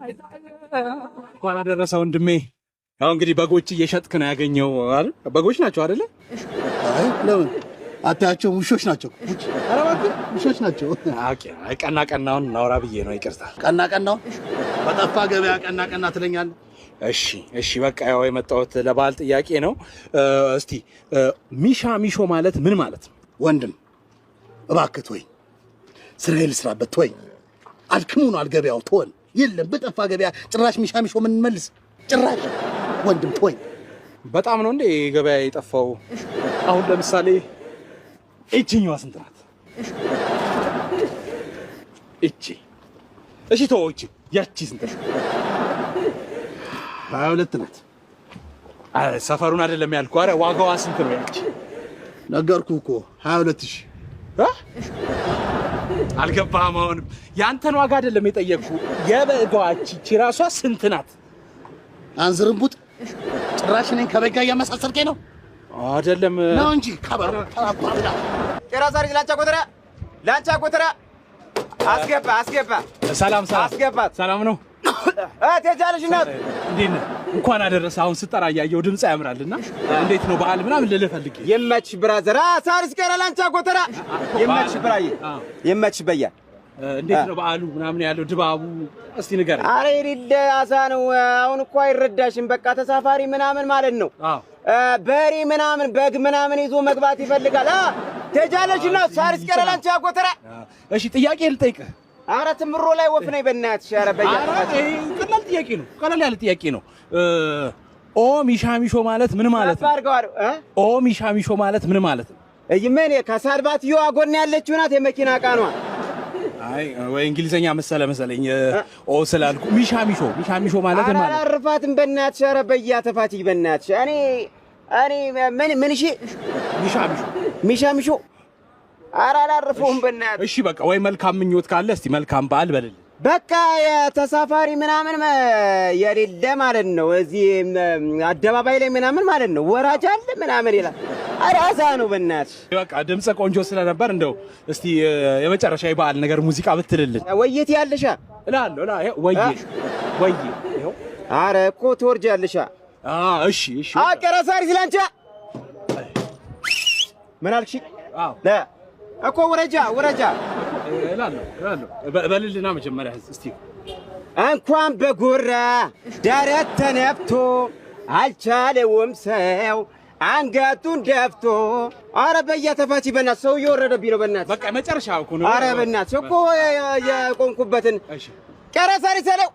እንኳን አደረሰ ወንድሜ። ያው እንግዲህ በጎች እየሸጥክ ነው ያገኘው አይደል? በጎች ናቸው አይደለ? አይ ለምን አታያቸውም? ውሾች ናቸው። ኧረ እባክህ። ውሾች ናቸው። Okay፣ አይ ቀና ቀናውን እናውራ ብዬ ነው። ይቅርታ። ቀና ቀናውን በጠፋ ገበያ ቀና ቀና ትለኛለህ። እሺ እሺ፣ በቃ ያው የመጣሁት ለበዓል ጥያቄ ነው። እስቲ ሚሻ ሚሾ ማለት ምን ማለት ነው? ወንድም እባክህ ተወኝ፣ ስራዬን ልስራበት ተወኝ። አድክሞናል ገበያው ተወን። የለም በጠፋ ገበያ ጭራሽ ሚሻ ሚሾ የምንመልስ ጭራሽ። ወንድም ተወኝ። በጣም ነው እንዴ ገበያ የጠፋው? አሁን ለምሳሌ እቺኛዋ ስንት ናት? እቺ እሺ ተወው፣ እቺ ያቺ ስንት ናት? 22 ናት። አረ ሰፈሩን አይደለም ያልኩህ። አረ ዋጋዋ ስንት ነው ያቺ? ነገርኩህ እኮ 22,000። እ? አልገባህም? አሁንም ያንተን ዋጋ አይደለም የጠየቅኩህ። የበጓ እቺ ራሷ ስንት ናት? አንዝርንቡጥ ጭራሽ እኔን ከበግ ጋር እያመሳሰልከኝ ነው። አይደለም። ነው እንጂ ከበሮ ተባባብላ። ቄራ ሳሪስ ላንቻ ጎተራ፣ ላንቻ ጎተራ፣ አስገባ አስገባ። ሰላም ሰላም። አስገባት። ሰላም ነው። ትሄጃለሽ እናት። እንዴት ነህ? እንኳን አደረሰ። አሁን ስጠራ እያየሁ ድምፅ ያምራልና እንዴት ነው በዓል ምናምን ልልህ ፈልጌ። ይመችሽ brother። ሳሪስ ቄራ ላንቻ ጎተራ፣ ይመችሽ ብራዬ፣ ይመችሽ በያ። እንዴት ነው በዓሉ ምናምን ያለው ድባቡ እስቲ ንገረኝ። አረ የሌለ አሳ ነው። አሁን እኮ አይረዳሽም። በቃ ተሳፋሪ ምናምን ማለት ነው። በሬ ምናምን በግ ምናምን ይዞ መግባት ይፈልጋል። ትሄጃለሽ እናት። ሳሪስ ቄራ ላንቻ ጎተራ። እሺ ጥያቄ ልጠይቅህ። አረ ትምሮ ላይ ወፍ ነኝ በእናትሽ። አረ በያ። ኧረ ይሄ ቀላል ጥያቄ ነው። ቀላል ያለ ጥያቄ ነው። ኦ ሚሻ ሚሾ ማለት ምን ማለት ነው? አድርገዋል። ኦ ሚሻ ሚሾ ማለት ምን ማለት ነው? ምን ከሳልባትየዋ ጎን ያለችው ናት የመኪና ዕቃ ነዋ። አይ ወይ እንግሊዘኛ መሰለ መሰለኝ ኦ ስላልኩ ሚሻ ሚሾ ሚሻ ሚሾ ማለት ምን ኧረ ማለት ነው? አላርፋትም በእናትሽ። ኧረ በያ ተፋቲ በእናትሽ። እኔ ምን ምን እሺ። ሚሻ ሚሾ። ሚሻ ሚሾ። ኧረ አላርፈውም በእናትሽ። እሺ በቃ ወይ መልካም ምኞት ካለ እስቲ መልካም በዓል በልልኝ። በቃ የተሳፋሪ ምናምን የሌለ ማለት ነው። እዚህ አደባባይ ላይ ምናምን ማለት ነው ወራጅ አለ ምናምን ይላል። ኧረ አዛ ነው በእናትሽ። በቃ ድምፀ ቆንጆ ስለነበር እንደው እስቲ የመጨረሻ የበዓል ነገር ሙዚቃ ብትልልን። ወየት ያለሻ? እላለሁ ይኸው ወዬ ወዬ ይኸው። ኧረ እኮ ትወርጃለሻ። እሺ እሺ። አቀረ ሳሪስ ላንቻ ምን አልክሽ? አዎ። እኮ ውረጃ ውረጃ። እላለሁ እላለሁ በልልና መጀመሪያ እስቲ። እንኳን በጉራ ደረት ተነፍቶ አልቻለውም ሰው አንገቱን ደፍቶ። አረ በያ ተፋቺ በእናትህ፣ ሰው እየወረደብኝ ነው በእናትህ። በቃ መጨረሻ እኮ ነው። አረ በእናትህ እኮ የቆምኩበትን እሺ። ቀረ ሳሪስ አለው።